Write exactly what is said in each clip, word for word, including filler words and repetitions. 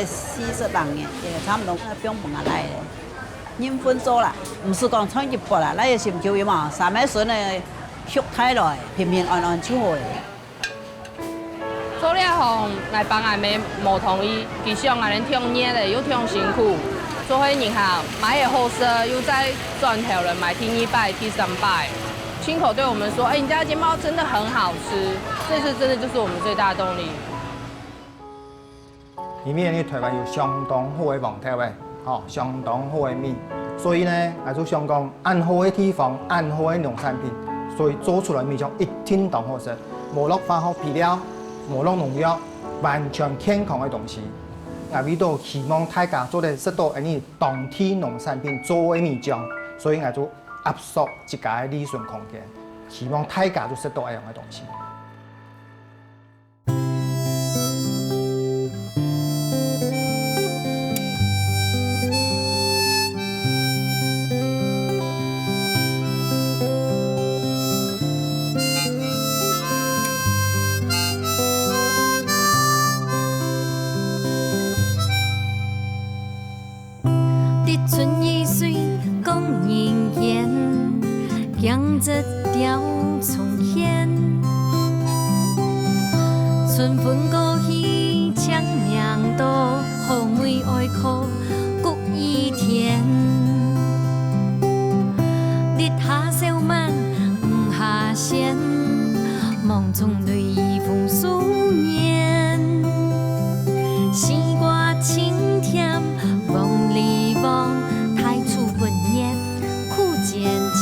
四十零年，也差毋多放分阿倈仔，人分做啦，毋使講賺幾百啦，𠊎个心臼有無？三个孫仔畜大來，平平安安就好咧。做這行，𠊎爸𠊎姆無同意，佢想𠊎等忒熱咧，又忒辛苦，做伙人客買个好食，又再轉頭來買第二擺、第三擺。親口對我們說：「哎，你家的煎包真的很好吃。」這是真的就是我們最大的動力。 因為呢，臺灣有相當好个黃豆仔，吼，相當好个米，所以呢，𠊎就想講，恁好个地方，恁好个農產品，所以做出來米醬一定當好食，無落化學肥料，無落農藥，完全健康个東西。𠊎為著希望大家做得食著𠊎等當地農產品做个米醬，所以𠊎就壓縮自家个利潤空間，希望大家都食著恁樣个東西。 滴春雨水光人間，鏡子吊重現。春分過去，清明到，好妹哀哭谷雨天。日下笑慢，雨下仙，夢中淚雨風思念。西瓜清甜，黃梨黃，大廚分熱 苦煎煎。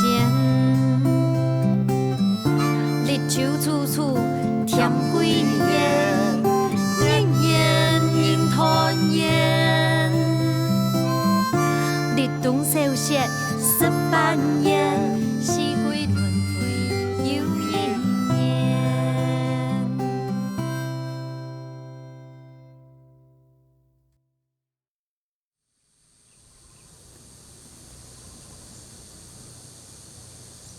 立秋處處添桂圓，年年人團圓。立冬小雪食煥圓，四季輪迴又一年。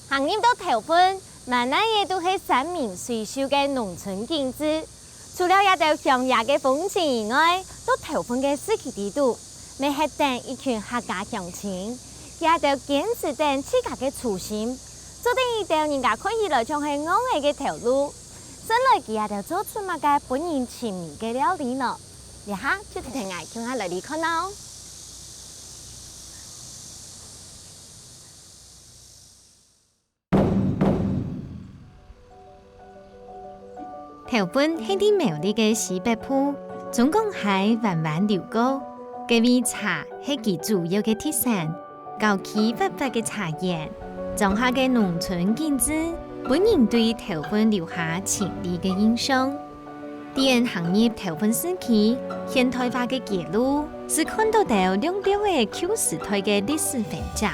行入到頭份，滿哪仔都係山明水秀个農村景致。除了這兜鄉野个風情以外，到頭份个市區裡肚，乜歇等一群客家鄉親，佢兜堅持等自家个初心，做等一兜人家看起來像係戇仔个頭路。算來佢兜做出麼个分人尋味个料理呢？這下就跈等𠊎共下來去看哦。 頭份係在苗栗个西北部，中港溪彎彎流過，該位茶係佢主要个特產，高蹊闊闊个茶園，莊下个農村景致，分人對頭份留下深刻个印象。 在行入頭份市區，現代化个街路，係看著兜亮亮个舊時代个歷史痕跡。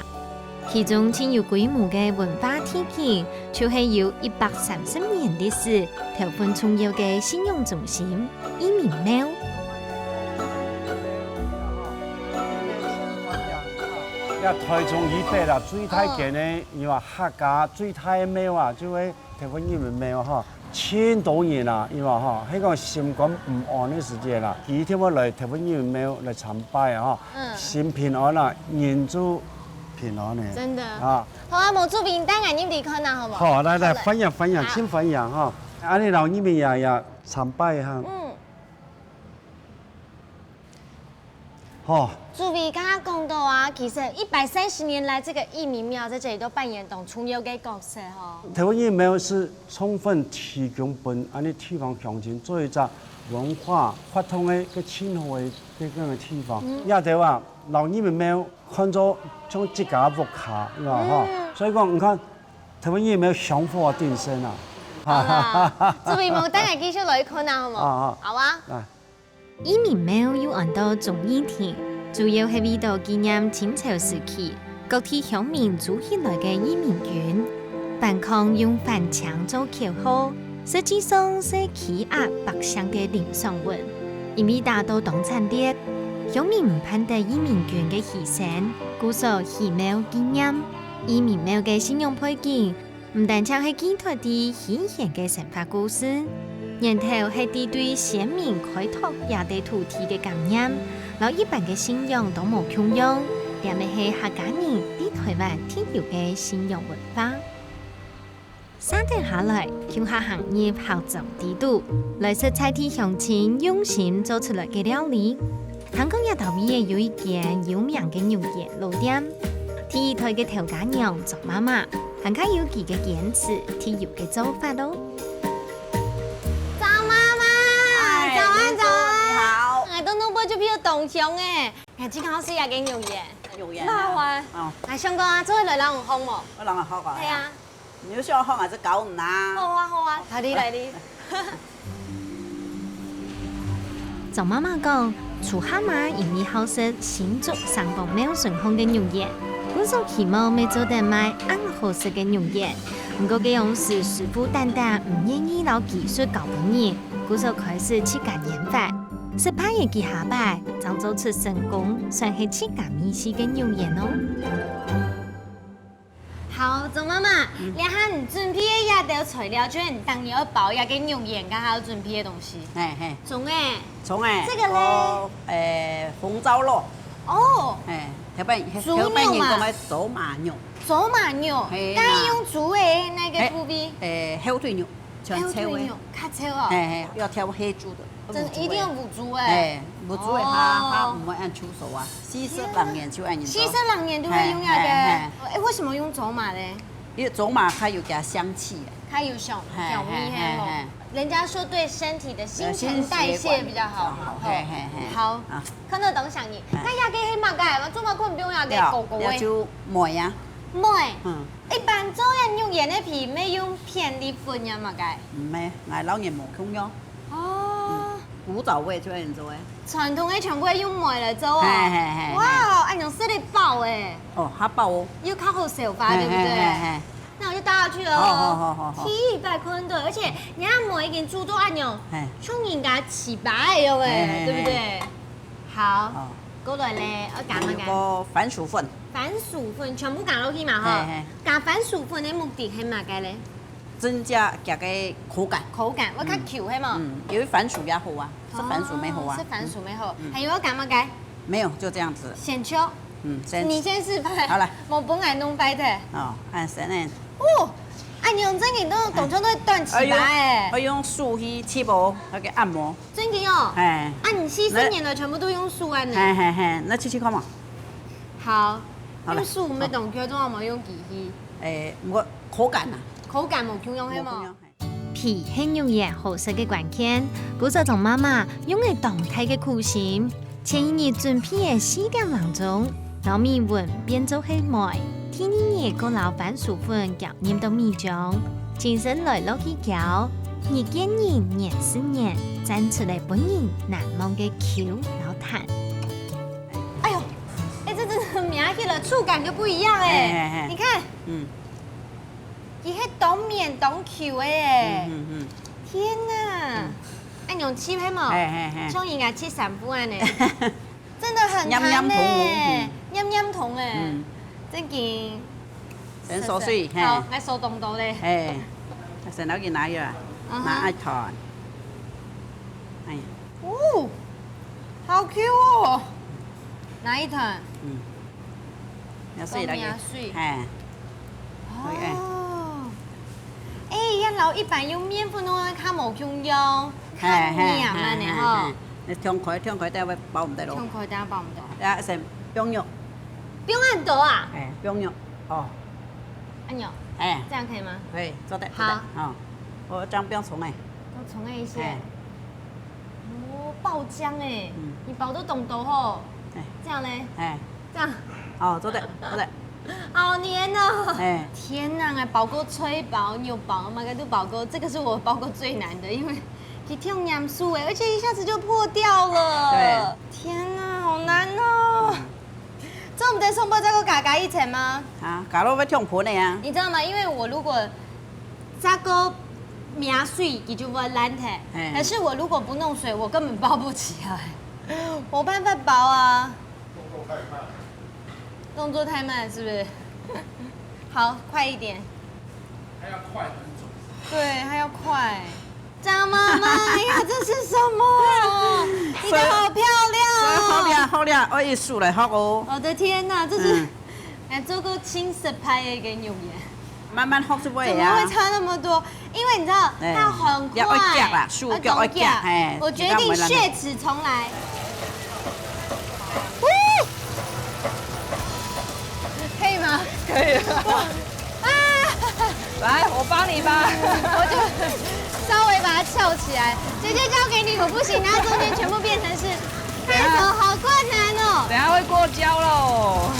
其中盡有規模个文化地景，就係有一百三十年歷史、頭份重要个信仰中心——義民廟。這臺中以北啊，最大間个，因為客家最大个廟啊，就係 頭份義民廟吼，盡多人啊，因為吼，係講心肝毋安个時節啦，佢一定會來頭份義民廟來參拜啊，吼，嗯。心平安啦，人就平安个。真的。啊。好啊，毛主席，你帶𠊎入去看啊，好無？好，來，來，好，來。歡迎，歡迎，啊。盡歡迎吼。恁呢摎義民爺爺參拜哈。嗯。 吼。主委剛剛講到啊，其實一百三十年來，這個義民廟在這裡都扮演當重要个角色吼。頭份義民廟係充分提供分恁呢地方鄉親做一隻文化活動个一個盡好个一個地方。嗯。這兜啊，摎義民廟看做像自家屋下，你看吼。嗯。所以講，你看，頭份義民廟香火鼎盛啊。好啦，主委，𠊎等下繼續來看啊，好無？啊，啊。好啊。來。 義民廟又安到忠義亭，主要係為著紀念清朝時期各地鄉民租起來个義民軍。反抗用番青做口號，實際上係欺壓百姓个凌爽文。因為打到當慘烈，鄉民毋盼得義民軍个犧牲，故所起廟紀念。義民廟个信仰背景， 毋單淨係寄託在戲言个神話故事，源頭係對先民開拓這塊土地个感念，摎一般个信仰都無共樣，這乜係客家人在臺灣特有个信仰文化。續等下來，共下行入客庄底肚，來食在地鄉親用心做出來个料理。 行過這兜位仔有一間有名个肉圓老店，第一代个頭家娘莊媽媽，還較有佢个堅持特有个做法哦。莊媽媽，哎，早安，早安。你好。哎，都弄不就比較東鄉哎。哎，這个好食个肉圓。肉圓啊。那好啊。哦。哎，相公啊，做得來摎𠊎烘無？𠊎摎你烘啊。對啊。 你有想好還係教你啊？好啊，好啊，來哩，來哩。莊媽媽講，豬下媽因為好食新竹三光廟脣項个肉圓，故所希望乜做得賣恁好食个肉圓。毋過該央時師傅單單毋願意摎技術教分人，故所開始自家研發。失敗个幾下擺，正做出成功，算係自家味緒个肉圓哦。 好，莊媽媽，嗯。這下你準備个這兜材料，就係你當日愛包這个肉圓，剛好準備个東西。嘿，嘿。蔥仔。蔥仔。這个咧？哦，誒，紅糟肉。哦。嘿，頭擺，豬肉嘛。頭擺人講个走馬肉。走馬肉，嘿，該用豬个那个部位。嘿，誒，後腿肉。 全瘦个。後腿肉，較瘦哦。嘿，嘿，要挑黑豬的，真的一定要母豬欸。嘿，母豬个，哦。佢，佢毋會恁粗手啊，四十零年就恁樣做。四十零年就會用那个，嘿，嘿，嘿。哎，為什麼用走馬呢？因為走馬佢有佢个香氣啊。它有小，嘿，小味，嘿，嘿，嘿。人家說對身體的新陳代謝比較好嘛，嘿，嘿，嘿，嘿。吼。好，啊。看到當想你，嘿。該這个係麼个？做麼个毋用這个，這，膏膏个？這就梅啊。梅。嗯。 一般做這肉圓个皮，毋係用片栗粉抑麼个？毋係，𠊎摎人無共樣。哦。嗯，古早味就恁樣做个。傳統个全部愛用梅來做哦。嘿，嘿，嘿，嘿。哇，恁樣食得飽欸。哦，較飽哦。又較好消化，嘿，對不對？嘿，嘿，嘿。那我就倒下去了哦。好，好，好，好，好。第一擺看到，而且你看梅已經煮到恁樣，嘿。像人家粢粑一樣欸，嘿，嘿，嘿。對不對？ 好，哦。過來咧，愛加麼个？還有个番薯粉。番薯粉全部加落去嘛，吼。嘿，嘿。加番薯粉个目的係麼个咧？增加佢个口感。口感，會較Q係無？嗯，因為番薯也好啊，食番薯乜好啊。哦，食番薯乜好。嗯。還有愛加麼个？沒有，就這樣子。先切。嗯，先。你先示範。好，來。莫分𠊎弄壞忒。哦，恁樣先呢。哦，哎，你用正經都當像在斷粢粑欸。愛用，愛用手去切哦，那個按摩。 真个哦？嘿。啊，你四十年來全部都用手按呢？嘿，嘿，嘿，那試試看嘛。好，好了。用手毋會當久，做麼个無用機器？誒，毋過口感啊。口感無共樣，係無？無共樣，嘿。皮係肉圓好食个關鍵，故所莊媽媽用了當大个苦心，前一日準備个四點零鐘，摎米粉變做係糜，第二日過摎番薯粉攪 入到米漿，親身來落去攪，日見日，年復年，綻出來分人難忘个Q摎彈。哎喲，哎，這真的抿起來觸感就不一樣哎。嘿，嘿，嘿。你看，嗯。佢係當綿當Q个哎。嗯，嗯，嗯。天哪！嗯。恁樣切係無？嘿，嘿，嘿。像人家切三步恁呢。 真的很彈呢，黏黏筒哦，嗯。黏黏筒欸，嗯。正經。先收水，嘿。好，來收動作咧。嘿，先摎佢拿起來，嗯哼。拿一團。哎呀。哦，好Q哦。拿一團。嗯。要水了，放點水。嘿。OK。哦。哎，要摎一般用麵粉个較無共樣。 較黏恁呢吼。嘿，嘿，嘿，嘿，嘿。你張開，張開，等下會包毋得咯。張開，等下包毋得。等下先放肉。放恁多啊？哎，放肉，哦。恁樣。哎。這樣可以嗎？可以，做得，做得，好。哦。我這樣放蔥仔。放蔥仔一些。哎。哦，爆漿哎，嗯。你包到當多吼。哎。這樣呢？哎。這樣。哦，做得，做得。 好黏哦！哎。天哪，還包過菜包、肉包，麼个都包過。這個是我包過最難的，因為佢忒黏手欸，而且一下子就破掉了。對。天哪，好難哦！嗯。做毋得上背再過加加一層嗎？啊，加落會忒粉个啊。你知道嗎？因為我如果再過抿水，佢就會爛忒。哎。可是我如果不弄水，我根本包不起來，沒辦法包啊。 動作太慢，是不是？好，快一點。它要快很準。對，它要快。張媽媽，哎呀，這是什麼？你的好漂亮哦！好了好了，我一手來學哦。我的天哪，這是，嗯，還做過七十拍的一個牛眼。慢慢學就會啊。怎麼會差那麼多？因為你知道，哎，它很快，要會夾啦，手要會夾，要懂夾。哎，我決定血池重來。可以嗎？可以。哇，啊！来，我帮你吧。我就稍微把它翘起来。姐姐交给你，我不行，然后中间全部变成是，看手好困难哦。等下会过焦喽。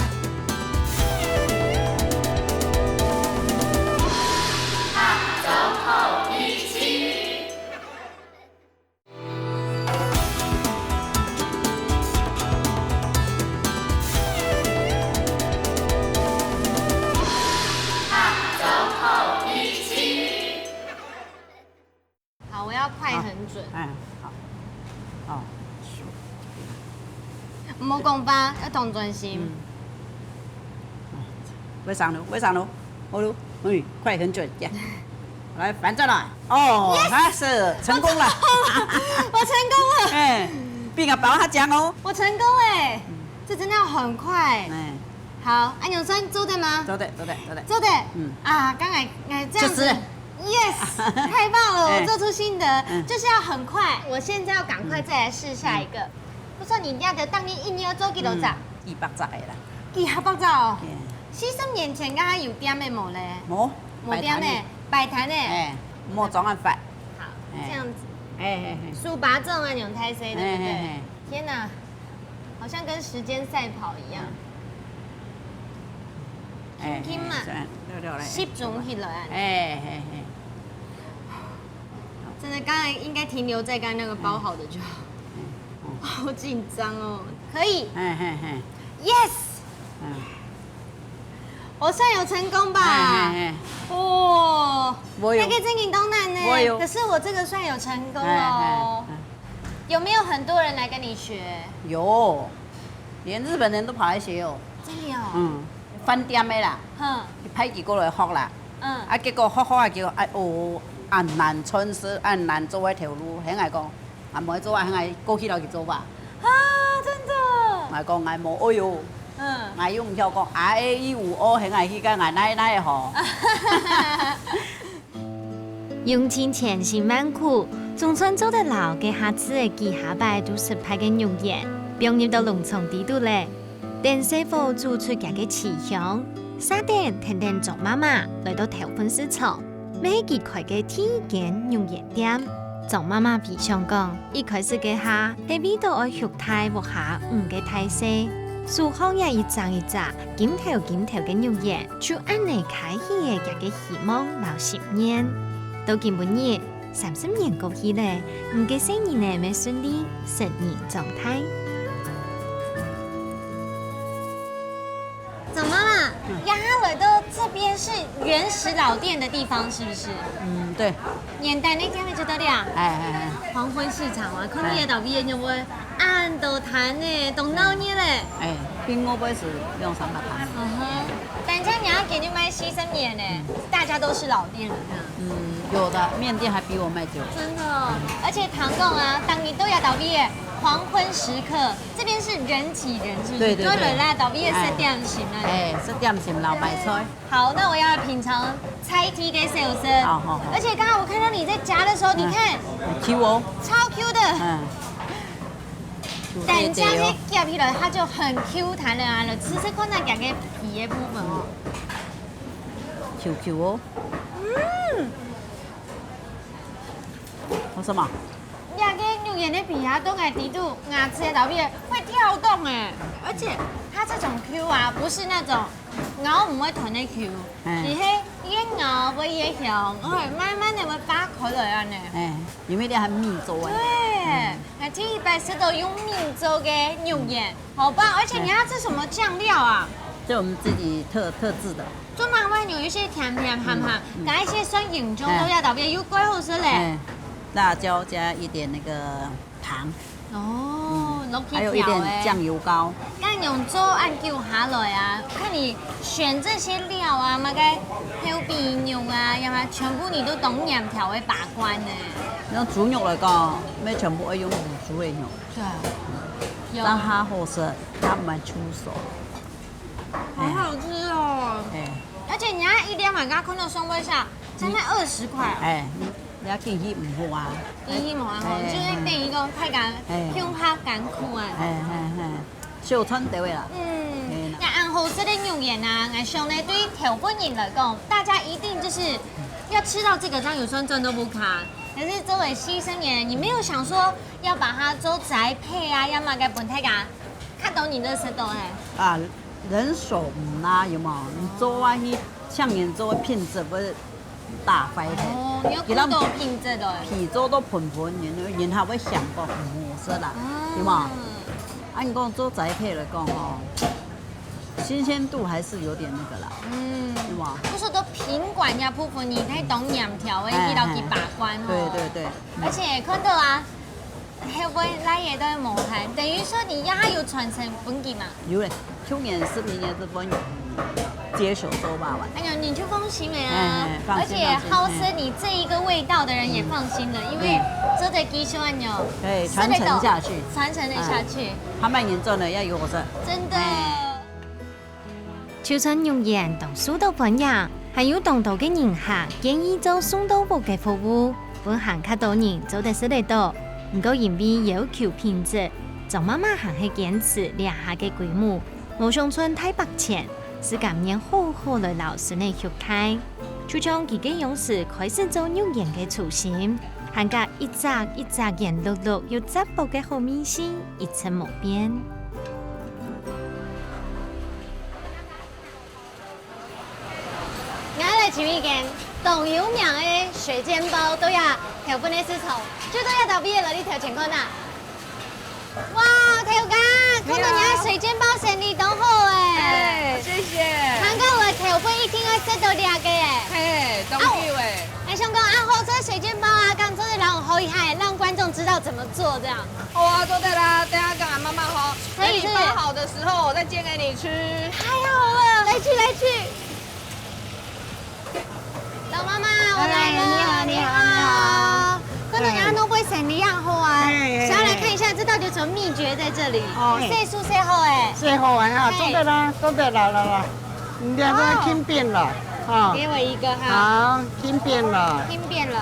好，我要快狠準。哎，好。哦，咻。莫讲吧，要当专心。嗯。会上路，会上路，好路，哎，快狠准，耶！来，反转了，哦，开始成功了。我成功了。哎，比我包还强哦。我成功哎，这真的要很快。哎，好，按钮算做对吗？做对，做对，做对。做对。嗯。啊，刚才，哎，这样子。就是。Yes，太棒了，哎。我做出心得，嗯。就是要很快。我现在要赶快再来试下一个。嗯。 不错，你家的当年一年做几多只？嗯，几百只个啦。几下百只哦。嗯。四十年前，敢还有店个无咧？无，无店个，摆摊个。哎，莫装恁法。好，哎。这样子。哎，哎，哎。手把种啊，用太细，对不对？哎，哎，哎。天哪，好像跟时间赛跑一样。哎，轻轻嘛，哎，这样，溜溜来。集中起来啊。哎，哎，哎。 真的，刚才应该停留在刚刚那个包好的就好。嗯，嗯。好紧张哦，可以。嘿，嘿，嘿。Yes！嗯。我算有成功吧？嘿，嘿，嘿。哦，我有。那个正经当难呢。我有。可是我这个算有成功哦。嘿，嘿，嗯。有没有很多人来跟你学？有，连日本人都跑来学哦。真的哦？嗯，饭店的啦，哼。派佢过来学啦。嗯。啊，结果学学啊，结果，哎，哦，恁难穿梭，恁难做个头路，现在讲，啊，莫做啊，现在过去了去做吧。啊，真的。我讲，哎，无，哎哟，嗯。我又毋晓讲，啊，A E五O，现在去个，我哪哪会好？用情千辛万苦，总算做得摎該下子个几下擺都失敗个肉圓，放入到籠床底肚咧。 等細火煮出佢个芳香，續等跈等張媽媽來到頭份市場，買佢開个第一間肉圓店。張媽媽回想講，一開始該下係為著愛畜大屋下五个大細，手項也一隻一隻，金頭金頭个肉圓，就恁呢開啟了佢个希望摎心願。到今晡日， 三十年過去咧，五个細人仔乜順利成人長大。張媽媽，嗯。這下來到這邊是原始老店的地方，是不是？嗯，對。原代个店就在這啊。哎，哎，哎。黃昏市場啊，看你个頭尾就會恁多攤仔，當鬧熱咧。哎，邊個位是用三百攤？嗯哼。 但係你要给你卖西生面呢，嗯。大家都是老店了，这样。嗯，有的面店还比我卖久。真的哦，而且聽講啊，當日都有到位耶，黃昏時刻，這邊是人擠人，是不是？對，對，對。都有人來到位食點心啊。哎，食點心摎買菜。好，那我要品嘗菜地个小生。好，好，好。而且剛剛我看到你在夾的時候，你看，嗯，Q哦。超Q的。嗯。 等一下，佢夾起來，它就很Q彈了啊！試試看，那夾个皮的部分哦。Q Q哦。嗯。好吃嗎？這个肉圓个皮啊，都愛抵住牙齒的頭皮，會跳動哎！而且它這種Q啊，不是那種咬毋會斷个Q，嗯。而係越咬會越香，而且慢慢的會化開來啊呢。哎，因為這還米做啊。對。嗯。 還第一擺食到用米做个肉圓，好棒！而且你要這什麼醬料啊？這我們自己特，特製的。做麼會有一些甜甜鹹鹹，嗯，嗯。加一些蒜蓉醬，哎。都要特別有蓋好食嘞。哎，辣椒加一點那個糖。哦，嗯，落去調欸。還有一點醬油膏。恁樣做恁久下來啊，看你選這些料啊，麼个豆皮肉啊，然後全部你都當黏調个把關呢。像豬肉來講，乜全部愛用乳豬个肉，對啊，有。正較好食，較毋會臭臊。好好吃哦！哎，而且你看一粒嘛，剛剛看到雙倍價，才賣二十塊啊。哎，你你要緊去毋好啊。緊去毋好啊，哎，就是等於講大家哎，胸下艱苦啊。哎哎哎，小賺兜个啦。嗯，哎啦。該恁好食个肉圓啊，𠊎想呢，對頭份人來講，大家一定就是要吃到這個，這樣有算賺到不卡。可是作為犧牲人，你沒有想說要把它做栽培啊，要麼个分大家，較多人都食到哎。啊，人手毋罅，有無？你做啊，去像人做品質會打壞忒。哦，你要顧到品質的。皮做到粉粉，人人還會嫌講毋好食啦，啊。有無？啊，你講做栽培來講吼，新鮮度還是有點那個啦，嗯，有無？就係到品管這部分，你太懂兩條，哎，一道去把關吼。哎，哎，哎。對，對，對。而且看到啊， 後尾倈仔都無閒，等於說你也有傳承分佢嘛。有咧，舊年係明年係分接手做肉圓。哎呀，你就放心了啊，哎，哎，放心，而且好吃你這一個味道的人也放心了，放心，嗯。因為做得繼續恁樣，對，傳承下去。傳承得下去。哎，還蠻嚴重的，要有火色。真的。哎。 就算肉圓當受到歡迎，還有當多个人客願意做送到屋个服務，分還較多人做得食得到。毋過因為要求品質，莊媽媽還係堅持這下个規模，無想賺大把錢，自甘願好好來摎孫仔畜大。就像佢个樣時開始做肉圓个初心，還佮一隻一隻圓碌碌又紮薄个好味緒一直無變。 𠊎來尋一間當有名个水煎包，對啊，頭份个市場，就對啊，頭尾个來你頭前看啊。哇，頭家，看到你个水煎包生理當好欸。哎，謝謝。難怪𠊎頭份一定愛食到這个欸。嘿，當久欸。啊，𠊎想講啊，好食水煎包啊，敢做得摎𠊎學一下，讓觀眾知道怎麼做這樣。好啊，做得啦，等下跟俺媽媽學。可以，可以。等你包好的時候，我再煎給你吃。太好了，來去，來去。 老媽媽，我來了。哎，你好，你好，你好。看到你阿嬷會生理恁好啊，哎，哎，想要來看一下，這到底有什麼秘訣在這裡？哦，哎。歲數細好欸。細好欸哈，嘿。做得啦，做得啦，啦，啦。你兩個輕便了，哦。哈。給我一個哈。好，輕便了。輕便了。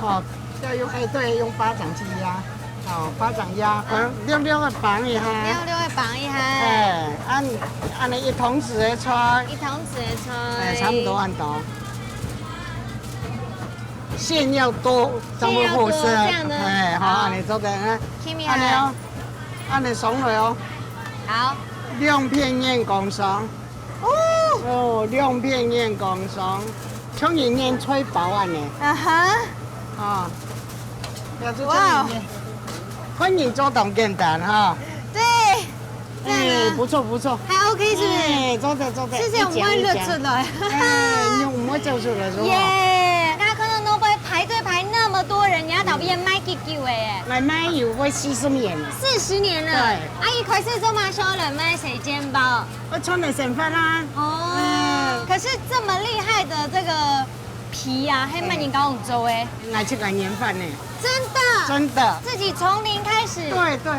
好，要用，哎，對，用巴掌去壓。 哦，巴掌壓，嗯，略略个綁一下。略略个綁一下。哎，恁，恁呢一湯匙个菜。一湯匙个菜。哎，差不多恁多。餡要多，正會好食。餡要多，這樣呢。哎，好，好。恁呢做得，哎。輕輕來。恁呢哦，恁呢鬆落哦。好。兩片面光爽。 哦。哦，兩片面光爽，像人面菜包恁呢。啊哈。哦，這就像人面。哇哦。看人做當簡單哈。對。這樣啊。哎，不錯，不錯。還OK是不是？哎，做得，做得。謝謝，我們會認出來。一講一講。哎，你毋會走出來，是吧？耶，剛剛看到那邊排隊排那麼多人，你看到這邊賣幾久了耶？來賣有會四十年了。四十年了。對。啊，一開始做麼个想愛來賣水煎包？ 我賺來生活啊。哦，嗯。可是這麼厲害的這個皮啊，係麼人教你做个？𠊎自家研發呢。真的？真的。自己從零開始。對，對，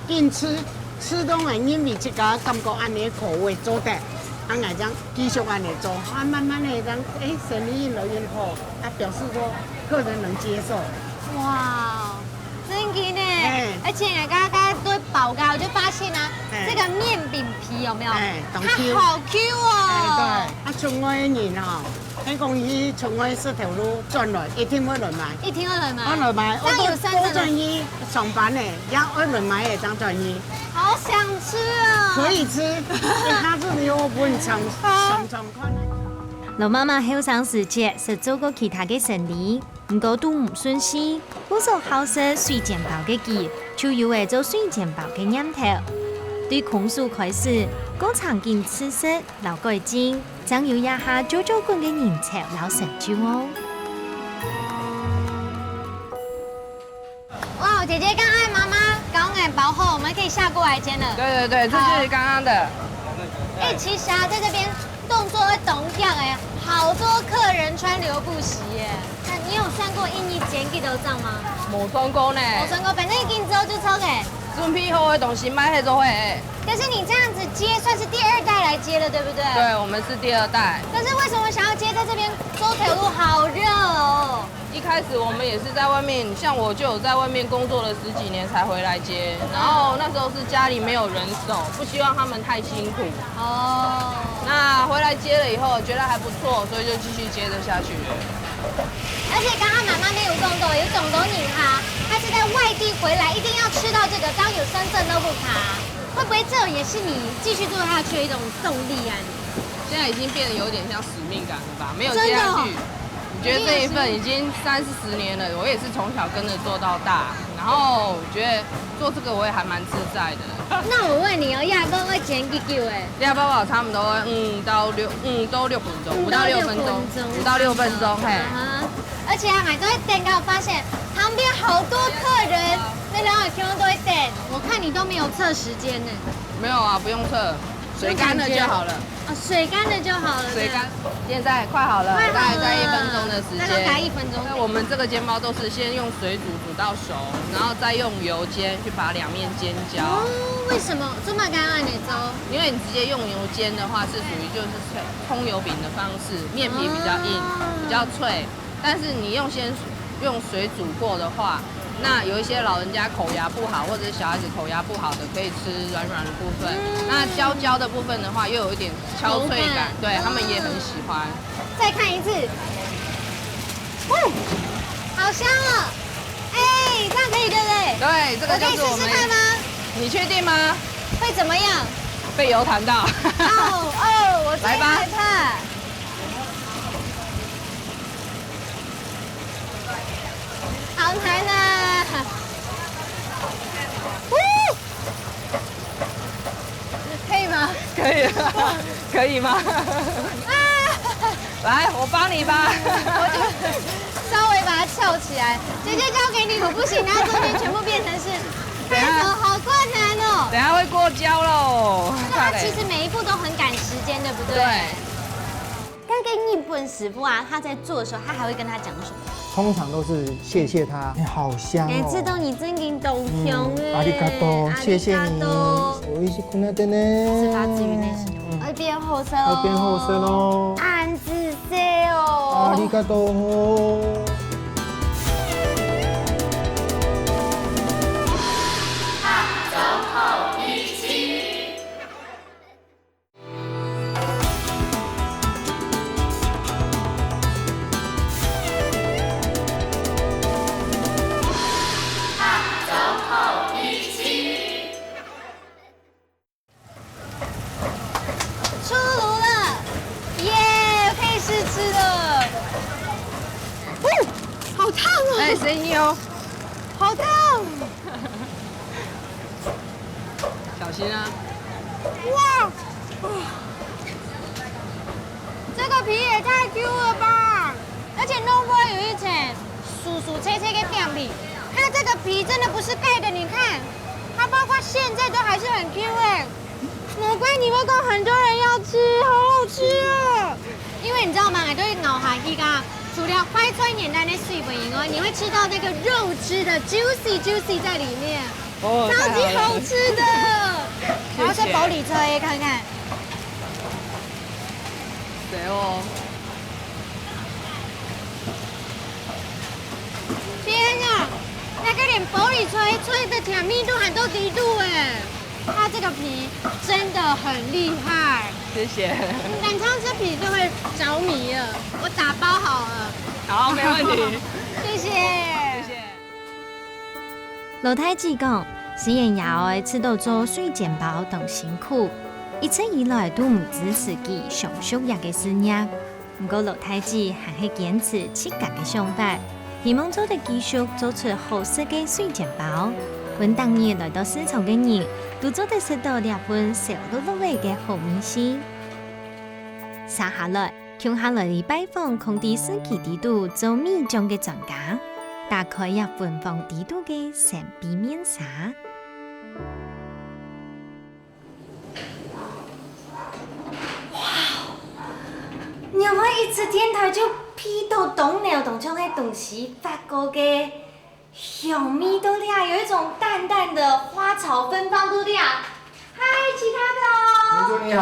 緊試，試到𠊎認為自家感覺恁呢口味做得，啊，𠊎正繼續恁呢做，啊，慢慢的這樣，哎，生理越來越好，啊，表示說客人能接受。哇， 真个呢，哎。而且啊，剛剛，剛剛對包个，我就發現啊，哎。這個麵餅皮有沒有？哎，當Q。它好Q哦。哎，對，啊，出外的人哦，聽講去出外食頭路轉來，一定會來買。一定會來買。會來買，這樣有算真的？我都，都轉去上班呢，也愛來買个，正轉去。好想吃哦。可以吃，因為它這裡有分常，好。常常看。老媽媽後生時節，識做過其他个生理， 毋過都毋順序，故所好食水煎包个佢，就有了做水煎包个念頭。對空手開始，過程經試食摎改進，正有這下做做滾个人潮摎成就哦。哇，姐姐，剛剛媽媽剛剛包好，我們可以下鍋來煎了。對對對，這是剛剛的。好。哎，其實啊，在這邊動作會凍腳欸，好多客人川流不息耶。那你有算過印尼錢幾多張嗎？無算過呢。無算過，反正一定之後就超過。準備好个東西買去做伙。但是你這樣子接，算是第二代來接了，對不對？對，我們是第二代。可是為什麼想要接在這邊？洲頭路好熱哦。 一開始我們也是在外面，像我就有在外面工作了十幾年才回來接，然後那時候是家裡沒有人手，不希望他們太辛苦。哦。那回來接了以後，覺得還不錯，所以就繼續接著下去了。而且剛剛媽媽沒有講到，有講到你哈，她是在外地回來，一定要吃到這個，只要有身份都不怕。會不會這也是你繼續做下去的一種動力啊？現在已經變得有點像使命感了吧？沒有接下去，真的哦。我覺得這一份已經三四十年了，我也是從小跟著做到大，然後我覺得做這個我也還蠻自在的。那我問你哦，這包愛煎幾久欸？這包包差不多五到六，五到六分鐘，五到六分鐘，五到六分鐘，五到六分鐘，嘿。嗯哼。而且啊，買東西蛋糕發現旁邊好多客人，那兩个全部都在等。我看你都沒有測時間呢。沒有啊，不用測，水乾了就好了。 哦，水乾了就好了，水乾，對。現在快好了，快好了。大概在一分鐘的時間。大概一分鐘。那我們這個煎包都是先用水煮煮到熟，然後再用油煎去把兩面煎焦。哦，為什麼？做麼个愛恁樣做？因為你直接用油煎的話，是屬於就是蔥，蔥油餅的方式，面皮比較硬，哦。比較脆。 但是你用先用水煮過的話，那有一些老人家口牙不好，或者是小孩子口牙不好的，可以吃軟軟的部分。嗯。那焦焦的部分的話，又有一點焦脆感，口感。对，他们也很喜欢。嗯。再看一次。哦，好香哦！哎，这样可以对不对？对，这个就是我们，我可以试试看吗？你确定吗？会怎么样？被油弹到。哦，哦，我最害怕。来吧。 好难啊！呜！可以吗？可以，可以吗？啊！来，我帮你吧。我就稍微把它翘起来。姐姐交给你，我不行，然后中间全部变成是，等一下。快手，好困难哦。等一下会过焦喽。对啊，它其实每一步都很赶时间，对不对？对。 那个日本师傅啊，他在做的时候，他还会跟他讲什么？通常都是谢谢他，哎，好香哦。哎，这都你真正懂香哎。嗯，ありがとう，谢谢你。ありがとう。美味しくなってね。是发自于内心的。嗯。会变好吃哦。会变好吃咯。俺自己哦。ありがとう。出炉了，耶，可以试吃了。哦，好烫哦！哎，声音哦。好烫。 小心啊！哇，这个皮也太Q了吧！而且弄过有一层酥酥脆脆的表皮，它这个皮真的不是盖的，你看，它包括现在都还是很Q哎。难怪你会跟很多人要吃，好好吃哦！因为你知道吗？都会咬下去噶，除了快脆简单的水分以外，你会吃到那个肉汁的juicy juicy在里面。 哦，超级好吃的。太好了。我要先薄里吹看看。谢谢。对哦。天啊，那个连薄里吹吹的甜蜜度还都在里肚哎，它这个皮真的很厉害。谢谢。嗯，晚上吃皮就会着迷了，我打包好了。好，没问题。谢谢。谢谢。 老太子講，雖然爺哀試著做水煎包當辛苦，一直以來都毋知自家常熟這个事業。毋過老太子還係堅持自家个想法，希望做得繼續做出好食个水煎包，分逐日來到市場个人都做得食著這份燒熝熝仔个好味緒。續下來， 共下來拜訪囥在市區底肚做米醬个專家，打開這份荒底肚个神秘面紗。哇， 𠊎一直電台就鼻到當濃當像該東西發過个香味到這，有一種淡淡的花草芬芳到這。嗨，其他的哦。明珠你好。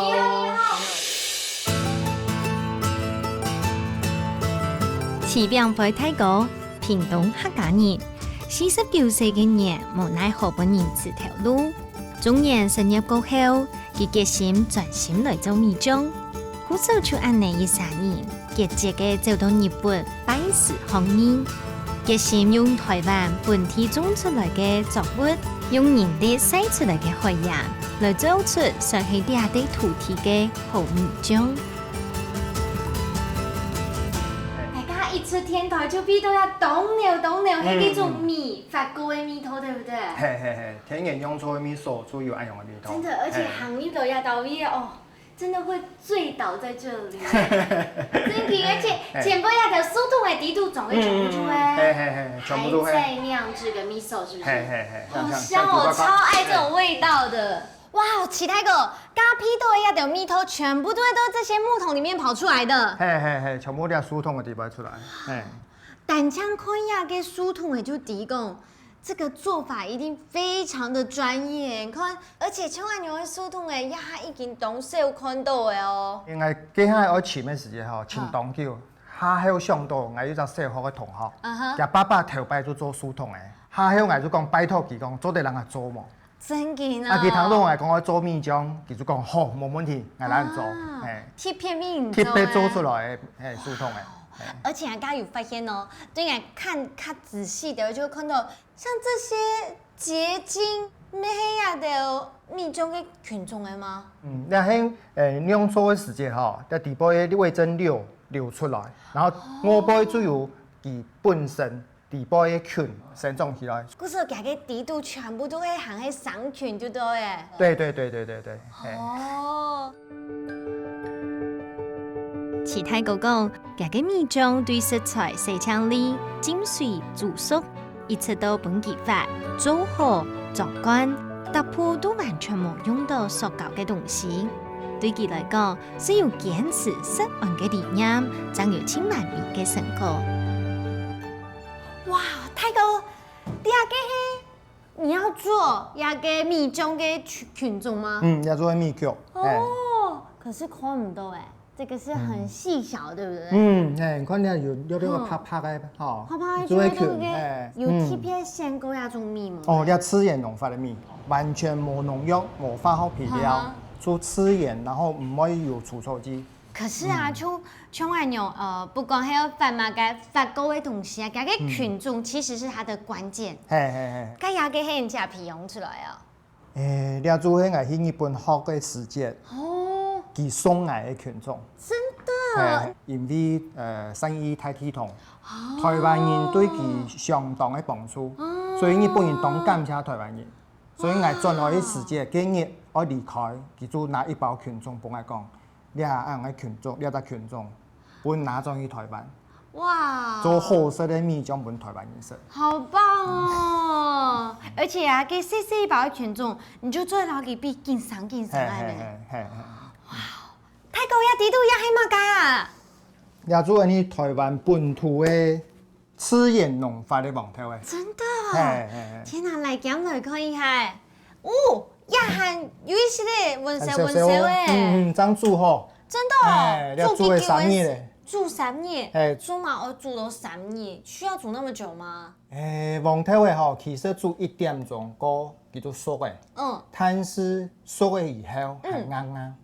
你好，你好。柿餅皮大哥，屏東客家人，四十九歲个年，無奈何分人辭頭路。中年失業過後， 佢決心專心來做米漿。故所就恁呢一儕人，結結个走到日本拜師學藝，決心用臺灣本地種出來个作物，用人力曬出來个海鹽，來做出算係這塊土地个好米漿。大家一出電台就鼻到這當濃當濃，係該種米發過个味道，對不對？係係係，天然用做个米所就有恁樣个味道。真的，而且行入到這兜位哦， 真的會醉倒在這裡。真的，而且前背啊的蘇東的底肚總會全部出來，嗯，嗯，嗯，嘿，嘿，嘿，全部都會。還在釀製个味噌，是不是？嘿，嘿，嘿，好香哦，像，像，像，超愛這種味道的。哇，期待个，咖啡豆的那種味道全部都會到這些木桶裡面跑出來的。嘿，嘿，嘿，全部在蘇東的底背出來，嘿。單淨看這个蘇東的就知講， 這個做法一定非常的專業，你看，而且像恁樣个蘇東欸，這下已經當少看到个哦。因為該下愛尋个時節吼，尋當久，下後想到𠊎有隻小學个同學，嗯哼。厥爸爸頭擺就做蘇東欸，下後𠊎就講拜託佢講做得分𠊎做無？真个呢？啊，佢聽到𠊎講愛做米漿，佢就講好，無問題，𠊎來做，啊，嘿。特別為你做欸。特別做出來个，嘿，蘇東欸，嘿。而且啊，大家有發現哦，對𠊎看較仔細的，就會看到 像這些結晶，乜係這兜米漿个菌種个嗎？嗯，這係，呃，釀造个時節吼，在底背个味噌流，流出來，然後外背就有佢本身底背个菌生長起來。故所佢个底肚全部都係含係生菌就對了。對，對，對，對，對，對，嘿。哦。 徐大哥講，厥个米漿對食材洗淨俐、浸水、煮熟，一直到分佢發、做好、裝罐，逐步都完全無用到塑膠个東西。對佢來講，係有堅持食安个理念，正有盡完美个成果。哇，大哥，這个係你愛做這个米漿个菌，菌種嗎？嗯，愛做个米局，嘿。哦，可是看毋到欸。 這個是很細小，嗯。對不對？嗯，嘿，你看這有，有這个白白个，吼，白白个就會菌，就會，嘿，有特別選過這種米嗎？嗯。哦，這自然農法个米，完全無農藥、無化學肥料，嗯哼。就自然，然後毋會有除草劑。可是啊，嗯。像，像恁樣，呃，不管係愛發麼个，發過个東西啊，這个菌種其實是它的關鍵。嗯。嘿，嘿，嘿。該這个係你自家培養出來啊？ 欸，這就係𠊎去日本學个時節，哦。佢送𠊎个菌種。真的？欸，因為，呃，生意太䟘重，哦。臺灣人對佢相當个幫助，哦。所以日本人當感謝臺灣人。所以𠊎轉來个時節，哇。該日愛離開，佢就拿一包菌種分𠊎講， 這恁个菌種，這隻菌種，分拿轉去臺灣，哇。做好食个米漿分臺灣人食。好棒哦！而且啊，該細細一包个菌種，你就做得摎佢變緊生緊生个呢。嘿，嘿，嘿，嘿，嘿。哇，大哥，這底肚這係麼个啊？這就係𠊎臺灣本土个 自然農法个黃豆欸。真的哦？嘿，嘿，嘿。天哪，來，攪來看一下。哦，這還有一息仔，溫燒溫燒欸。嗯，嗯，正煮好。真的哦？嘿，這煮个三日咧。煮三日？嘿。煮嘛，哦，煮到三日，需要煮那麼久嗎？欸，黃豆欸吼，其實煮一點鐘過，佢就熟欸。嗯。但是熟了以後還硬硬。嗯。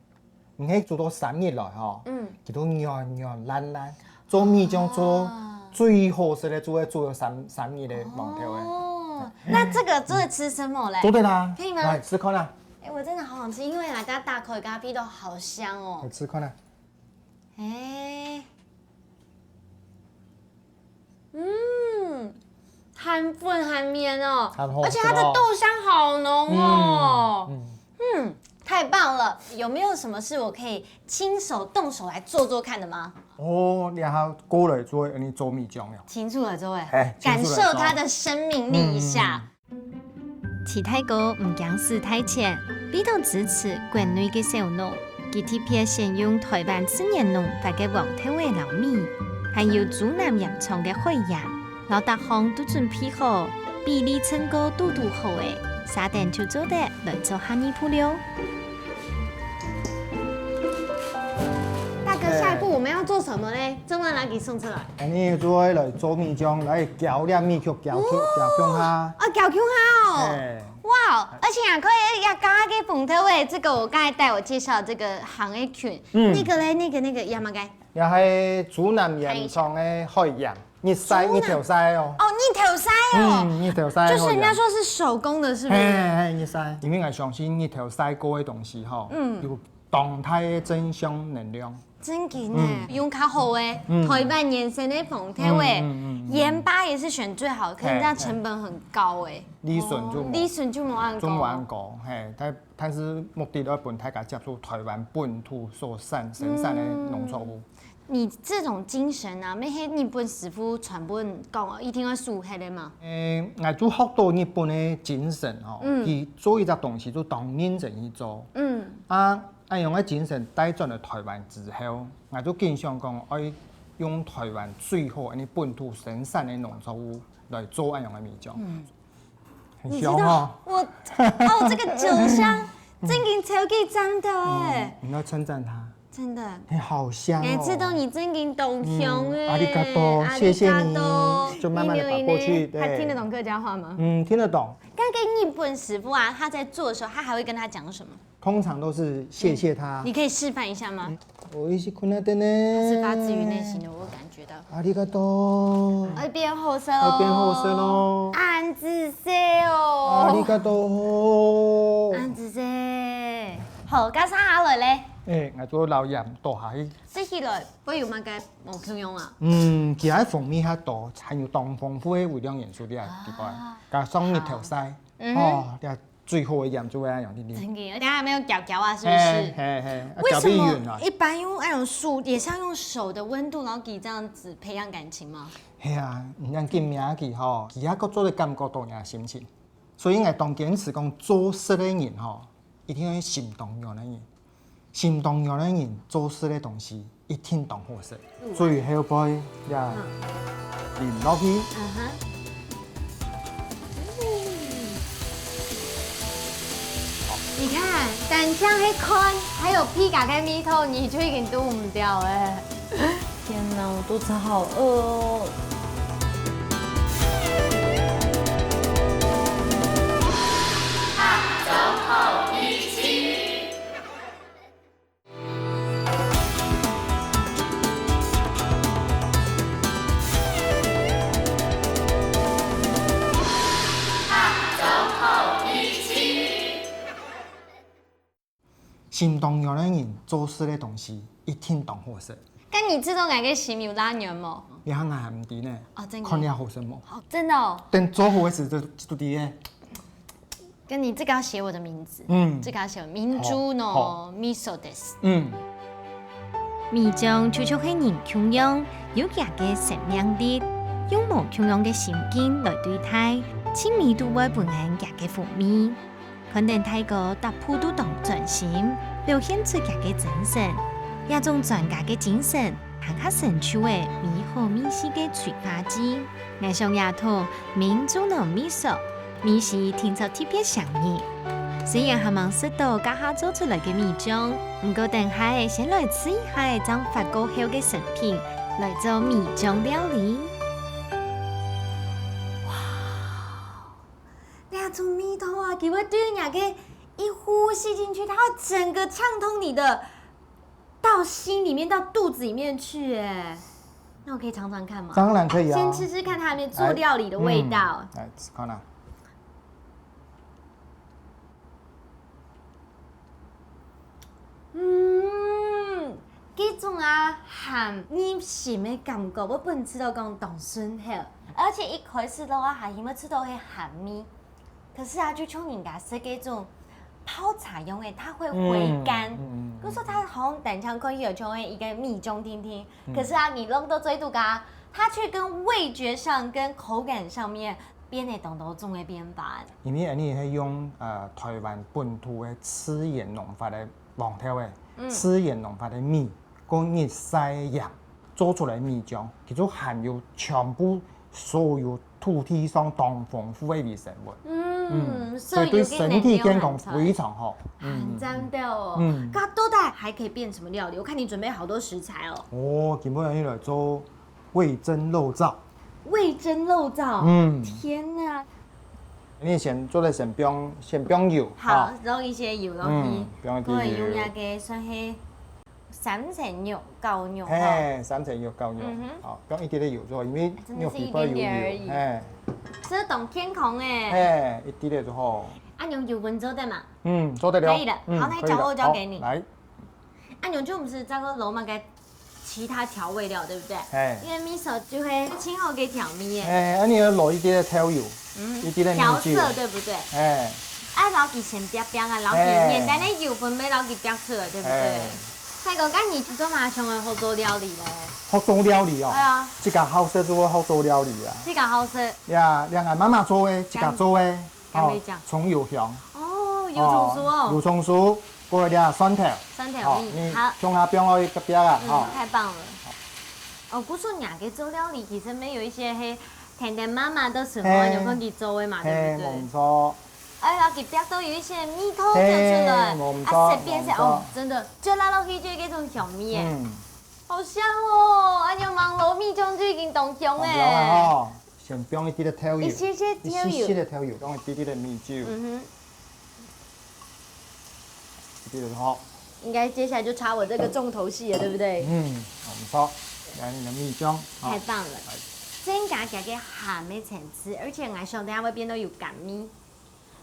毋係煮到三日來吼，嗯。佢都軟軟爛爛。做米漿做啊。最好食个，就係煮到三，三日个黃豆欸。哦，那這個做得吃生麼咧？做得啦，可以嗎？來，試看啊。欸，我真的好想吃，因為啊，大家打開咖啡都好香哦。來，試看啊。欸。 嗯，還粉還綿哦，還好食哦。而且它的豆香好濃哦。嗯，嗯。嗯，太棒了！有沒有什麼是我可以親手動手來做做看的嗎？哦，你還過來做，你做米漿了。清楚了，各位，嘿，感受它的生命力一下。清楚了，做。嗯。 徐大哥毋驚使大錢，為著支持國內个小農，佢特別選用臺灣自然農法个黃豆仔摎米，還有竹南鹽場个海鹽，摎逐項都準備好，比例稱過堵堵好咧，續等就做得來做下二步了。大哥，下一步我們要做什麼呢？這麼難給送出來。恁樣就愛來做米漿，來攪這米曲，攪曲，攪曲下。哦，攪曲下哦。嘿。哇，而且啊，可以要加个紅豆欸，這個我剛才帶我介紹這個行的群，嗯。那個嘞，那個那個，要麼該？也係竹南鹽場个海鹽，日曬，日頭曬哦。哦，日頭曬哦。嗯，日頭曬个海鹽。就是人家說是手工的，是不是？嘿，嘿，日曬，因為𠊎相信日頭曬過个東西吼，嗯。有當大个正向能量。真个呢，嗯。用較好个，嗯。臺灣原生个紅豆欸，嗯，嗯，嗯，嗯。鹽巴也是選最好的，可是這樣成本很高欸。嘿，嘿。利潤就無，哦，利潤就無恁高。就無恁高，嘿，但，但是目的愛分大家接觸臺灣本土所產，生產个農作物。嗯。你這種精神啊，每个日本師傅全部講，一定愛輸忒个嘛？欸，𠊎就學到日本个精神吼，嗯。佢做一隻東西就當認真去做。嗯。啊， 恁樣个精神帶轉來臺灣之後，𠊎就緊想講，愛用臺灣最好恁樣本土生產个農作物來做恁樣个米漿。嗯。很香哦。你知道，我，哦，這個酒香，真的超級讚的欸。嗯，你要稱讚它。真的。欸，好香哦。欸，這都你真的當香欸。嗯，ありがとう，謝謝你。ありがとう。就慢慢地把它過去，你沒有，對。他聽得懂客家話嗎？嗯，聽得懂。剛剛日本師傅啊，他在做的時候，他還會跟他講什麼？ 通常都是謝謝他。嗯，你可以示範一下嗎？嗯，美味しくなってね。他是發自於內心的，我有感覺到。ありがとう。愛變好勢哦。愛變好勢咯。恁仔細哦。ありがとう。恁仔細。好，該續下來咧？欸，𠊎就摎鹽倒下去。食起來會有麼个無共樣啊？嗯，其實風味較多，含有當豐富个微量元素在裡背，啊。加上日頭曬，嗯哼。哦，這 最好个鹽就會恁樣，對不對？真的，而且還沒有攪攪啊，是不是？嘿，嘿，嘿，為什麼攪均勻啊。一般用那種手，也是要用手的溫度，然後給這樣子培養感情嗎？係啊，你恁緊摸佢吼，佢還閣做得感覺到你个心情。所以𠊎當堅持講，做事个人吼，一定要心當軟个人。 心當軟个人做事个東西一定當好食。嗯。最後背呀，嗯。淋落去。嗯哼。你看，單淨係看，還有皮革个味道，你就已經堵毋著欸。 天哪，我肚子好餓哦。心當軟个人做事个東西一定當好食。該你知道𠊎个心有罅軟無？這下𠊎還毋知呢。哦，真的。看你好食無？哦，真的哦。等做好个時就，就知咧。該你這個要寫我的名字。嗯。這個要寫我，明珠の味噌です。好。嗯。米漿就像係人共樣，有佢个生命力，用無共樣个心境來對待，盡尾都會分人佢个風味。 看等大哥逐步都當專心，表現出佢个真誠。這種專家个精神，還較成就了美好味緒个催化劑。𠊎想這道明珠の味噌，味緒定著特別香豔。雖然還吂食著這下做出來个米漿，毋過等下仔先來試一下正發酵後个成品，來做米漿料理。哇！ 那種味道啊，佢會對你个一呼吸進去，它會整個暢通你的，到心裡面，到肚子裡面去，哎。那我可以嚐嚐看嗎？當然可以啊。先吃吃看它裡面做料理的味道。來，嗯，來，試看啊。 嗯，這種啊，鹹入心个感覺，𠊎本知道講當順口，而且一開始个話，還以為知道係鹹味。可是啊，就像人家食這種泡茶用个，它會回甘。嗯，嗯，嗯。可是它好像單淨看起來像一個米漿定定，嗯。可是啊，你弄到嘴肚啊，它卻跟味覺上、跟口感上面變了當多種个變化。因為𠊎等係用，呃，臺灣本土个自然農法个黃豆仔，嗯。自然農法个米，過日曬个鹽，做出來个米漿，佢就含有全部所有土地上當豐富个微生物。嗯，嗯，所以對身體健康非常好。很讚的哦。嗯。那到底還可以變什麼料理？我看你準備好多食材哦。哦，今晡日來做味噌肉燥。味噌肉燥？嗯。天哪！你先做得先放，先放油，好，啊。弄一些油落去，嗯，放一滴油。可以用那個算係三層肉、絞肉哈。嘿，三層肉、絞肉。嗯哼。好，放一滴滴油做，因為肉皮會有油。真的是一點點而已。嘿。這當健康欸。嘿，一滴滴就好。啊，用油分做得嘛？嗯，做得了。可以了。嗯，好，那可以了。交我交給你。好，來。 啊，你就毋使再過落麼个其他調味料，對不對？嘿。因為味噌就係盡好个調味个。嘿，啊，你愛落一滴个豆油，嗯，一滴个米酒。調色，對不對？嘿。啊，摎佢先煸煸啊，摎佢嘿。原來个油分愛摎佢煸出來，對不對？嘿。大哥，該你做麼个想愛學做料理咧？學做料理哦。對啊。自家好食就會學做料理啊。自家好食。呀，兩个媽媽做个，自家做个。 哦，甘味醬。蔥油香。哦，油蔥酥哦。哦，油蔥酥，過來這蒜頭。蒜頭，哦，嗯，你好。中下放落去隔壁啊，嗯，哦。太棒了。哦，故所若个做料理其實乜有一些係，甜甜媽媽个時候嘿。有跟佢做个嘛，嘿，對不對？無錯。哎呀，佢煸到有一些味道就出來，嘿，無錯，啊，隨便食，無錯。哦，真的，就拉落去就有一種香味耶。嗯。好香哦，哎呀，望落米醬就已經當香哎。當香啊吼。 先放一滴个豆油，一些些豆油。一些些个豆油，放一滴滴个米酒，嗯哼。一滴滴就好。應該接下來就插我這個重頭戲了，對不對？嗯，無錯。來，你个米醬，好。太棒了。來。增加佢个鹹个層次，而且𠊎想等下會變到有甘味。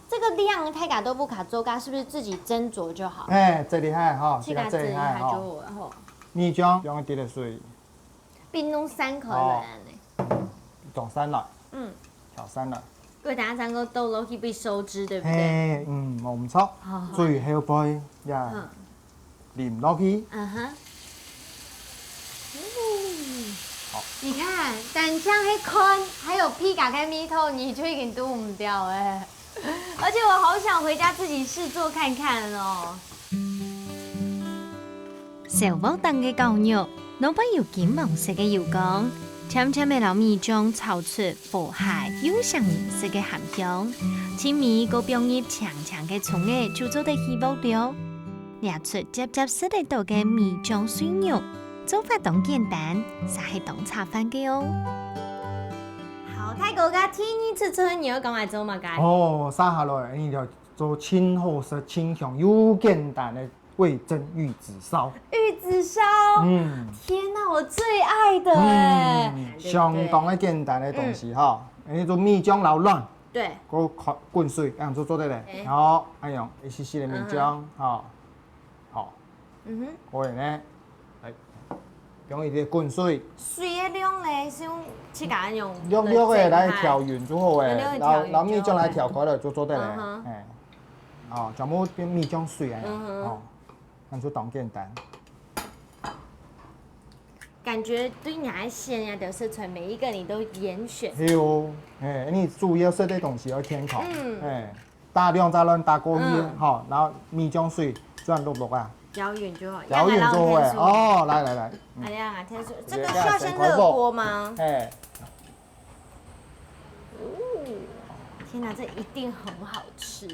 這個量大家都毋使做，該是不是自己斟酌就好？哎，最厲害哈，自家最厲害哈。這個最厲害就好了吼。米醬放一滴个水。 冰凍三口的人呢？哦，當散來。嗯。調散來。過等下正過倒落去分收汁，對不對？嘿，嗯，無毋著。好，好。最後尾呀，嗯。淋落去。嗯哼。嗯。好。你看，單淨係看，還有皮革个味道，你就已經堵毋著欸。 而且我好想回家自己試做看看哦。燒鑊頂个絞肉，外背有金黃色个油光，甜甜个摎米醬炒出和諧又上癮式个鹹香。盡尾過放入青青个蔥仔，就做得起鑊了。 這齣輒輒食得著个米醬碎肉，做法當簡單，煞係當下飯个哦。好，大哥，該第二齣你愛講來做麼个？哦，接下來，𠊎兜做盡好食、盡香又簡單个味噌玉子燒。玉子燒，嗯。天哪，我最愛的欸。嗯，對不對？相當个簡單个東西哈，嗯。𠊎兜做米醬摎卵，對。過滾，滾水，恁樣就做得了。欸。然後，恁樣，一息息个米醬，嗯哼。哈。 好。嗯哼。好个呢，來，用一滴滾水。水个量呢，係用自家用，用量个來調勻就好欸，用量个調勻就好欸。然後，然後米醬來調開來就做得了，嗯哼。哎。哦，全部變米醬水啊，嗯哼。哦，恁樣就當簡單。感覺對你來講啊，就係從每一個你都嚴選。係哦，哎，你主要食个東西要健康，嗯。哎。 打兩隻卵打過去，嗯。吼，然後米醬水轉摝摝啊。攪勻就好，攪勻就好欸。哦，來來來，嗯。哎呀，添水，這個需要先熱鍋嗎？哎。哦，天哪，這一定很好吃。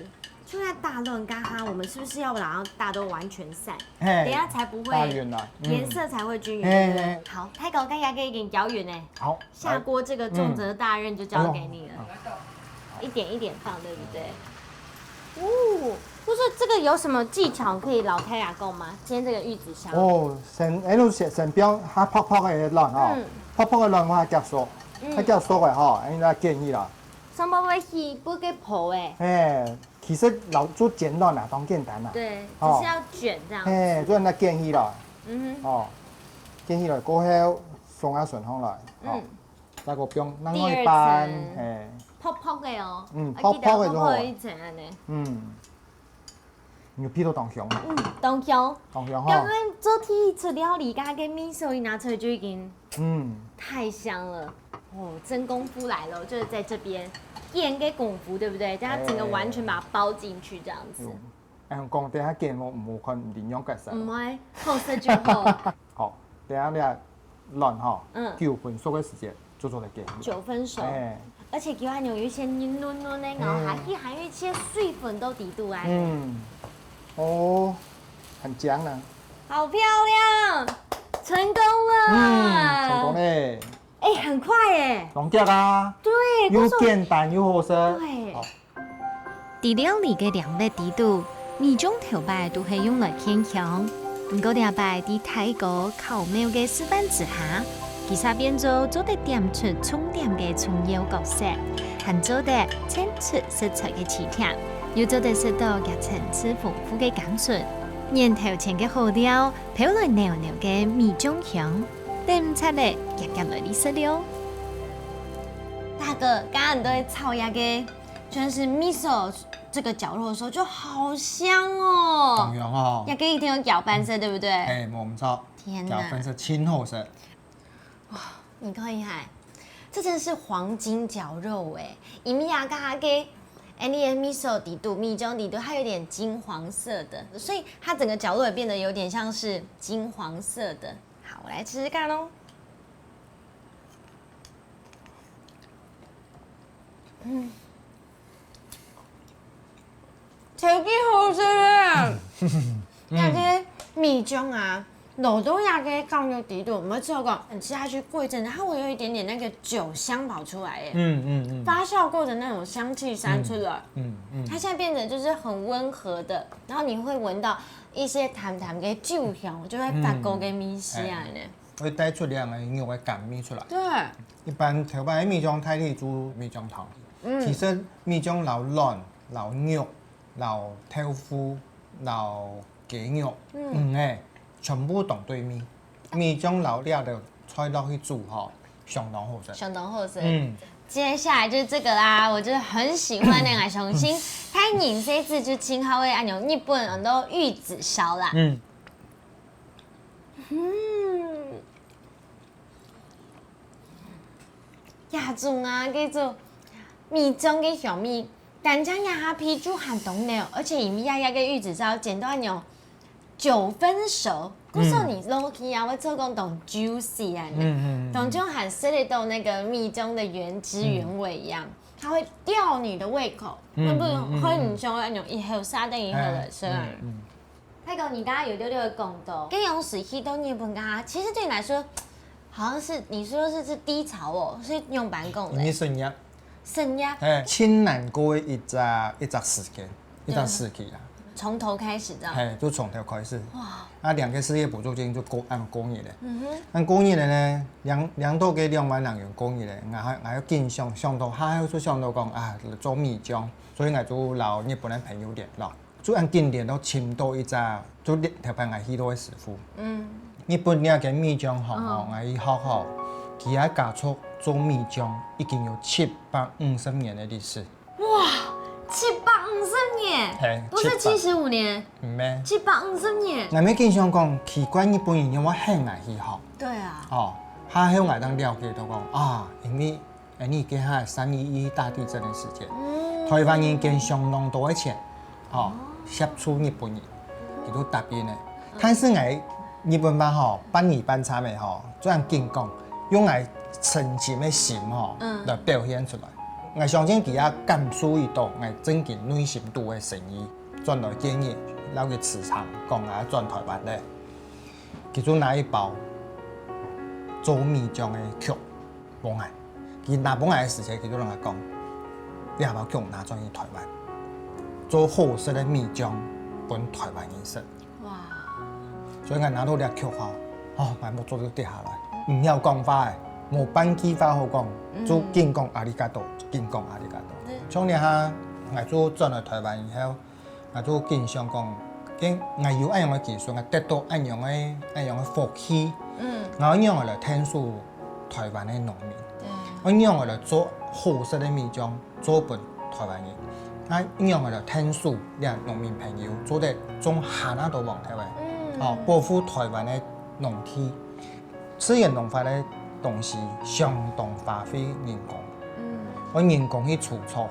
就在打卵剛剛，我們是不是要把它打到完全散？嘿，等一下才不會，打勻了，嗯。顏色才會均勻，嘿，對不對？嘿。好，大哥，剛剛已經攪勻了。好。 下鍋這個重責大任就交給你了。哎呦。一點一點放，對不對？哦，不是，這個有什麼技巧可以摎大家講嗎？煎這個玉子燒。哦，先，哎，就先，先放較薄薄个卵吼，嗯。薄薄个卵我還夾熟，嗯。還夾熟个吼，哎，該捲起來。上面會起不個泡欸。嘿，其實摎做煎卵啊，當簡單啊。對，哦。只是要捲這樣子。嘿，就恁樣捲起來。嗯哼。哦，捲起來過後， 送啊順風來，吼。嗯。再過放另外一半，第二層。嘿。薄薄个哦。嗯，啊，薄薄个就好。記得薄薄一層恁樣。嗯。你鼻到當香。嗯，當香。當香吼。剛剛做第一次料理，剛剛个味緒一拿出來就已經，嗯。太香了。哦，真功夫來了，就是在這邊煎个功夫，對不對？讓它整個完全把它包進去這樣子。哎。嗯。哎，講等下煎好毋好看，毋知仰結色。毋會，好食就好。好，等下你啊卵吼，嗯。九分熟个時節就做得煎。九分熟。哎。而且佢還有一些嫩嫩的，然後還，哎。還有一些水分都在肚啊。嗯。哦，很香呢。好漂亮，成功了。嗯，成功嘞。哎，很快哎。當遽啊。對，又簡單又好食。對。好。 在料理个領域裡肚，米漿頭擺都係用來牽香。毋過這擺在大哥巧妙个示範之下，佢煞變做做得點出重點个重要角色，還做得襯出食材个趣甜，又做得食到佢層次豐富个甘醇。原頭前个好料，飄來濃濃个米漿香，等毋掣咧，遽遽來試食了。大哥，剛剛你都在炒這個，就是miso這個絞肉的時候就好香哦。當香哦。這個一定要攪拌色，對不對？哎，無毋著。天哪。攪拌色真好食。哇，你看一下，這真是黃金絞肉哎！佢這個，哎，你的miso裡肚，米漿裡肚，它有點金黃色的，所以它整個絞肉也變得有點像是金黃色的。好，我來吃吃看哦。嗯，超級好食耶！嗯。這個米漿啊，落到這個絞肉裡肚，毋會只有講，你吃下去過一陣子，它會有一點點那個酒香跑出來耶。嗯，嗯，嗯。發酵過的那種香氣散出來。嗯，嗯，嗯。它現在變得就是很溫和的，然後你會聞到一些淡淡的酒香，就會發酵的味緒啊，嗯。哎。 會帶出兩個肉个甘味出來。對。一般頭擺个米漿大體煮米漿湯，嗯。其實米漿摎卵、摎肉、摎豆腐、摎雞肉，嗯。嗯，哎，全部當對味。米漿摎這兜菜落去煮吼，相當好食。相當好食。嗯。接下來就是這個啦，我就是很喜歡那個，相信大人細子就盡好个，恁樣日本很多玉子燒啦。嗯。 嗯，這種啊，叫做米漿个香味，單淨這下皮就還當濃，而且佢這下个玉子燒煎到恁樣九分熟，故所你落去啊，會做講當juicy啊，嗯，嗯，嗯。當像還食得到那個米漿的原汁原味一樣，嗯。它會吊你的胃口，嗯，會不會，嗯，嗯，嗯。會很香，恁樣一口下等一口的，哎，是吧？嗯，嗯。 大哥，你剛剛有略略講到，該當時去到日本啊，其實對你來說，好像是，你說是，是低潮哦，是仰般講咧？因為失業。失業？哎，盡難過个一隻，一隻時間，一隻時期啦。對。從頭開始這樣？哎，就從頭開始。哇。啊，領个失業補助金就過，恁過日咧。嗯哼。恁過日咧呢，領，領到个兩萬零元過日咧，𠊎還，𠊎還緊想，想到，還有就想到講啊，做米漿，所以𠊎就摎日本个朋友聯絡。 就恁緊聯絡尋到一隻，就頭擺𠊎去到个師傅。嗯。日本這間米漿行吼，哦。𠊎去學吼，佢个家族做米漿已經有七百五十年个歷史。哇，七百五十年？嘿，不是七十五年？毋係。七百五十年？𠊎乜緊想講，奇怪，日本人仰會喊𠊎去學？對啊。哦，佢後𠊎正了解到講，啊，因為 哎，你這下三一一大地震个時節，嗯。臺灣人捐相當多个錢，吼，哦。協助日本人，佢都答應个。嗯。但是𠊎日本話吼，半語半參个吼，這樣緊講，用𠊎誠心个心吼，嗯。來表現出來。𠊎相信佢也感受得到𠊎正經內心肚个誠意，轉來建議，摎佢磁場講啊轉臺灣咧。佢就拿一包做米漿个曲 分𠊎。佢拿分𠊎个時節，佢就同𠊎講，這包曲拿轉去臺灣，做好食个米漿分臺灣人食。哇！所以𠊎拿到這曲吼，哦，𠊎目珠就跌下來，毋曉講話个，無半句話好講，嗯。就緊講ありがとう，緊講ありがとう。嗯。像這下，𠊎就轉來臺灣以後， 𠊎就緊想講，既𠊎有恁樣个技術，𠊎得到恁樣个、恁樣个福氣，嗯。𠊎愛仰仔來𢯭手臺灣个農民？對。愛仰仔來做好食个米漿，做分臺灣人？𠊎愛仰仔來𢯭手這農民朋友，做得種還較多黃豆仔，嗯。哦，保護臺灣个農地。 自然農法个東西相當花費人工，嗯。愛人工去除草，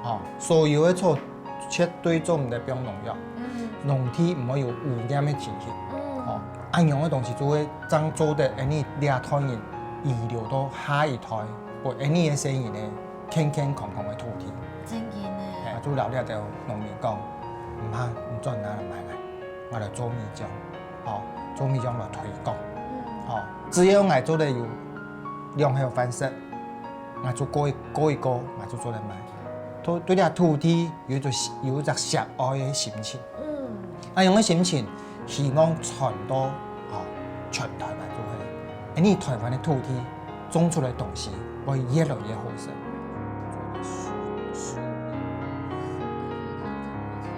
吼，所有个草絕對做毋得放農藥。嗯。農地毋會有污染个情形。嗯。吼，恁樣个東西就會正做得𫣆俚這代人遺留到下一代，分𫣆俚个細人呢，健健康康个土地。真个呢。嘿，就摎這兜農民講，毋怕，你轉拿來賣來，𠊎來做米漿，吼，做米漿來推廣。嗯。吼，只要𠊎做得有兩口飯食，𠊎就過一，過一過，𠊎就做得賣。對，對這土地有一種，有一隻惜愛个心情。嗯。恁樣个心情，希望傳到，吼，全台灣都係。恁樣台灣个土地種出來个東西會越來越好食。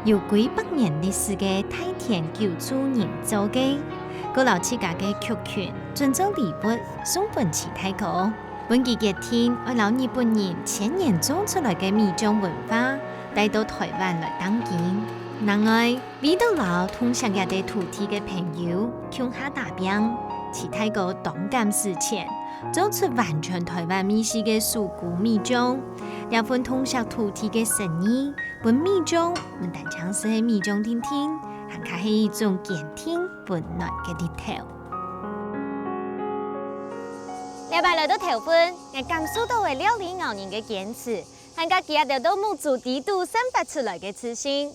有幾百年歷史个大田九族人做个，過摎自家个族群準做禮物送分徐大哥。 分佢決定愛摎日本人千年種出來个米漿文化帶到台灣來當今。另外，為著摎同惜這塊土地个朋友共下打拚，徐大哥當敢使錢，做出完全台灣味緒个手工米漿。這份同惜土地个誠意，分米漿毋單淨係米漿定定，還較係一種堅定溫暖个日頭。 這擺來到頭份，𠊎感受到个料理𠢕人个堅持，還過佢兜在目珠底肚散發出來个自信。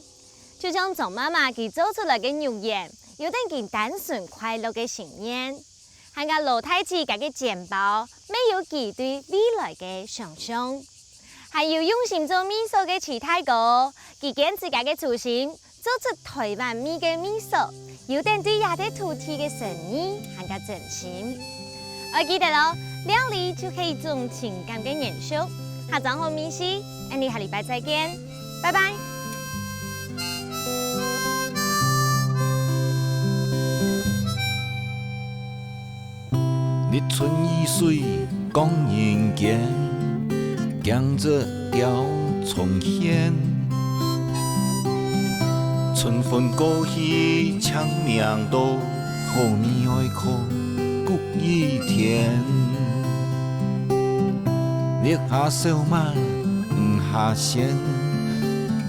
就像張媽媽佢做出來个肉圓，有等佢單純快樂个心願。還過羅大姊佢个煎包，乜有佢對未來个想像。 還有用心做味素个徐大哥，佢堅持佢个初心，做出台灣味个味素，有等對這塊土地个誠意還過真心。愛記得哦，料理就係一種情感个延續。下張好味緒，𫣆俚下禮拜再見，拜拜。 日春雨水光人間，驚蟄鳥蟲喧。春分過去青冥多，好味愛靠谷雨田。日下燒麥，雨下鮮，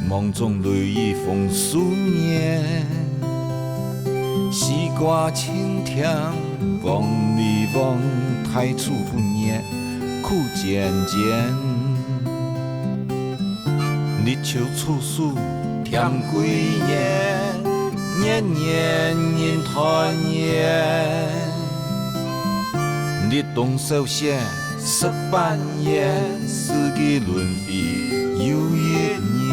芒種雷雨豐收年。 西瓜青甜，黃梨黃，大樹分葉苦尖尖。立秋處暑甜桂圓，年年人團圓。立冬掃雪食粄圓，四季輪迴又一年。